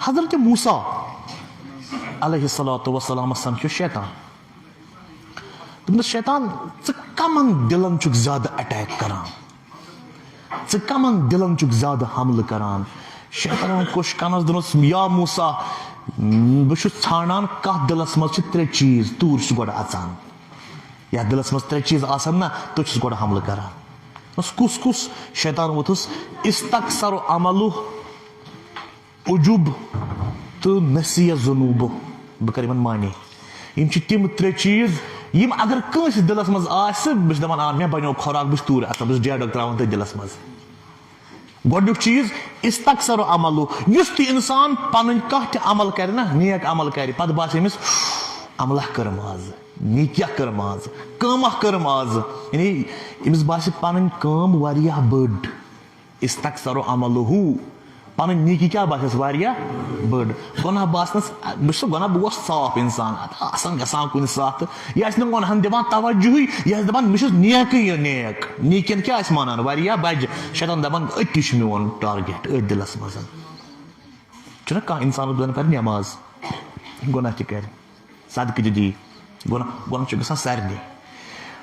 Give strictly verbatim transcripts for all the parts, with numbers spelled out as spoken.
حضرت موسیٰ علیہ الصلوۃ والسلامس سمکھیو شیطان۔ دوٚپنس، "شیطان، ژٕ کمن دلن چھُکھ زیادٕ اٹیک کران؟ ژٕ کمن دلن چھُکھ زیادٕ حملہٕ کران؟" شیطانن کوٚش کنس، دوٚپنس، "یا موسیٰ، بہٕ چھُس ژھانڈان کتھ دلس منٛز چھِ ترٛےٚ چیٖز، توٗرۍ چھُس گۄڈٕ اژان۔ یتھ دلس منٛز ترٛےٚ چیٖز آسن نا، تٔتھۍ چھُس گۄڈٕ حملہٕ کران۔" دوٚپنس، "کُس کُس؟" شیطان ووٚتھُس، "استکثر عملہ، عجب تہٕ نسیہ ذنوبہ۔" بہٕ کرٕ یِمن معنی۔ یِم چھِ تِم ترٛےٚ چیٖز، یِم اگر کٲنٛسہِ دِلس منٛز آسہِ، بہٕ چھُس دَپان، "آ، مےٚ بنیو کھۄراک، بہٕ چھُس توٗرۍ اَژان، بہٕ چھُس ڈیڈک ترٛاوان تٔتھۍ دِلس منٛز۔" گۄڈٕنیُک چیٖز، استکثر عملہ، یُس تہِ اِنسان پنٕنۍ کانٛہہ تہِ عمل کرِ نا، نیک عمل کرِ، پتہٕ باسہِ أمِس، "عملہ کٔرٕم آز، نیکیہ کٔرٕم آز، کٲمہ کٔرٕم آز"، یعنی أمِس باسہِ پنٕنۍ کٲم واریاہ بٔڑ۔ استکثر عملہ، پنٕنۍ نیکی کیٛاہ باسٮ۪س؟ واریاہ بٔڑ۔ گۄناہ باسنس، بہٕ چھُس گۄناہ، بہٕ گوس صاف انسان، اتھ آسان گژھان کُنہِ ساتہٕ، یہِ آسہِ نہٕ گۄناہن دِوان توجہٕے، یہِ آسہِ دپان، "مےٚ چھُس نیکٕے یہِ نیک"، نیکین کیٛاہ آسہِ مانان؟ واریاہ بجہِ۔ شیطان دپان، "أتی چھُ میون ٹارگیٹ، أتھۍ دِلس منٛز۔" چھُنہ کانٛہہ انسان دپان کرِ نٮ۪ماز، گۄناہ تہِ کرِ، صدقہٕ تہِ دِیہِ، گۄناہ، گۄناہ چھُ گژھان سارنٕے۔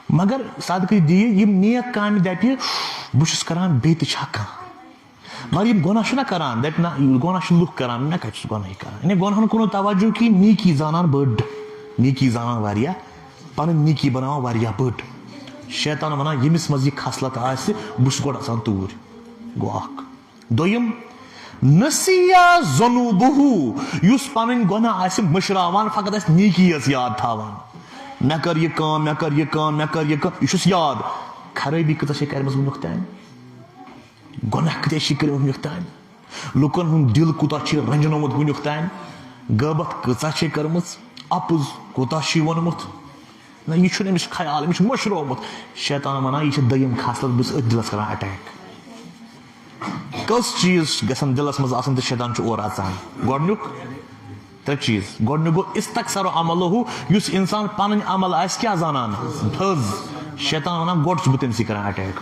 مگر صدقہٕ دِیہِ، یِم نیک کامہِ دَپہِ، "بہٕ چھُس کران، بیٚیہِ تہِ چھا کانٛہہ؟" مگر یِم گۄناہ چھِنہ کران، دَپہِ، "نہ، یِم گۄناہ چھِ لُکھ کران، مےٚ کَتہِ چھُس گۄناہٕے کران؟" یعنی گۄناہَن کُن توجہ کِہیٖنۍ، نیکی زانان بٔڑ، نیکی زانان واریاہ، پَنٕنۍ نیکی بَناوان واریاہ بٔڑ۔ شیطان وَنان، ییٚمِس منٛز یہِ خصلت آسہِ، بہٕ چھُس گۄڈٕ اَژان توٗرۍ۔ گوٚو اَکھ۔ دوٚیِم، نسیہ ذنوبہ، یُس پنٕنۍ گۄناہ آسہِ مٔشراوان، فقط آسہِ نیکی یٲژ یاد تھاوان۔ مےٚ کٔر یہِ کٲم، مےٚ کٔر یہِ کٲم، مےٚ کٔر یہِ کٲم، یہِ چھُس یاد۔ خرٲبی کۭژاہ چھے کٔرمٕژ وٕنیُک تام؟ گۄناہ کۭتیاہ چھے کٔرمٕتۍ وٕنیُک تام؟ لُکن ہُنٛد دِل کوٗتاہ چھُے رنجنومُت وٕنیُک تام؟ غٲبت کۭژاہ چھے کٔرمٕژ؟ اپُز کوٗتاہ چھُے ووٚنمُت؟ نہ، یہِ چھُنہٕ أمِس خیال، أمِس چھُ مٔشرومُت۔ شیطان وَنان، یہِ چھِ دوٚیِم خاصلت، بہٕ چھُس أتھۍ دِلَس کران اٹیک۔ کٔژ چیٖز گژھن دِلَس منٛز آسٕنۍ تہٕ شیطان چھُ اورٕ اَژان؟ گۄڈٕنیُک، ترٛےٚ چیٖز۔ گۄڈٕنیُک گوٚو استکثر عملہ، یُس اِنسان پَنٕنۍ عمل آسہِ کیٛاہ زانان؟ تھٔز۔ شیطان وَنان، گۄڈٕ چھُس بہٕ تٔمسٕے کران اٹیک۔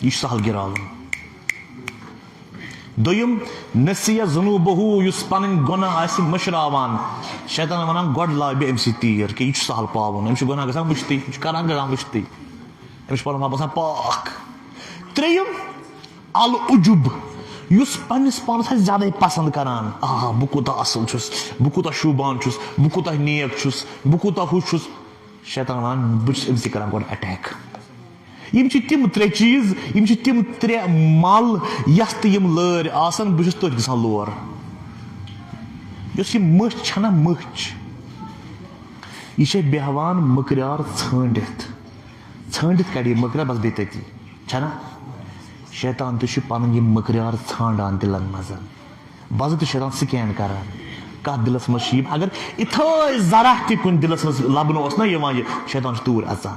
یہِ چھُ سہل گِراوُن۔ دوٚیِم، نسیہ ذنوبہ، یُس پنٕنۍ گۄناہ آسہِ مٔشراوان، شیطان وَنان، گۄڈٕ لاگہِ بہٕ أمۍ سٕے تیٖر، کہِ یہِ چھُ سہل پاوُن، أمِس چھُ گۄناہ گژھان مٔشتٕے، یہِ چھُ کران گژھان مٔشتٕے، أمِس چھُ پَنُن پان باسان پاک۔ ترٛیٚیِم، العجب، یُس پنٛنِس پانَس آسہِ زیادَے پسنٛد کران، آ، بہٕ کوٗتاہ اَصٕل چھُس، بہٕ کوٗتاہ شوٗبان چھُس، بہٕ کوٗتاہ نیک چھُس، بہٕ کوٗتاہ ہُہ چھُس، شیطان وَنان، بہٕ چھُس أمِس تہِ کران گۄڈٕ اٹیک۔ یِم چھِ تِم ترٛےٚ چیٖز، یِم چھِ تِم ترٛےٚ مَل، یَتھ تہٕ یِم لٲرۍ آسَن، بہٕ چھُس تٔتھۍ گژھان لور۔ یۄس یہِ مٔچھ چھَنہ مٔچھ، یہِ چھےٚ بیٚہوان مٔکریار ژھٲنٛڈِتھ۔ ژھٲنٛڈِتھ کَڑِ یہِ مٔکریار، بَس بیٚیہِ تٔتی۔ چھَنہ؟ شیطان تہِ چھُ پَنٕنۍ یِم مٔکریار ژھانٛڈان دِلَن منٛز۔ بَس تہِ شیطان سکین کَران۔ کَتھ دِلَس منٛز چھِ یِم، اگر اِتھٲے ذرا تہِ کُنہِ دِلَس منٛز لَبنہٕ اوس نہ یِوان، یہِ شیطان چھُ توٗرۍ اَژان۔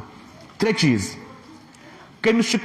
ترٛےٚ چیٖز۔ کٔمِس چھُ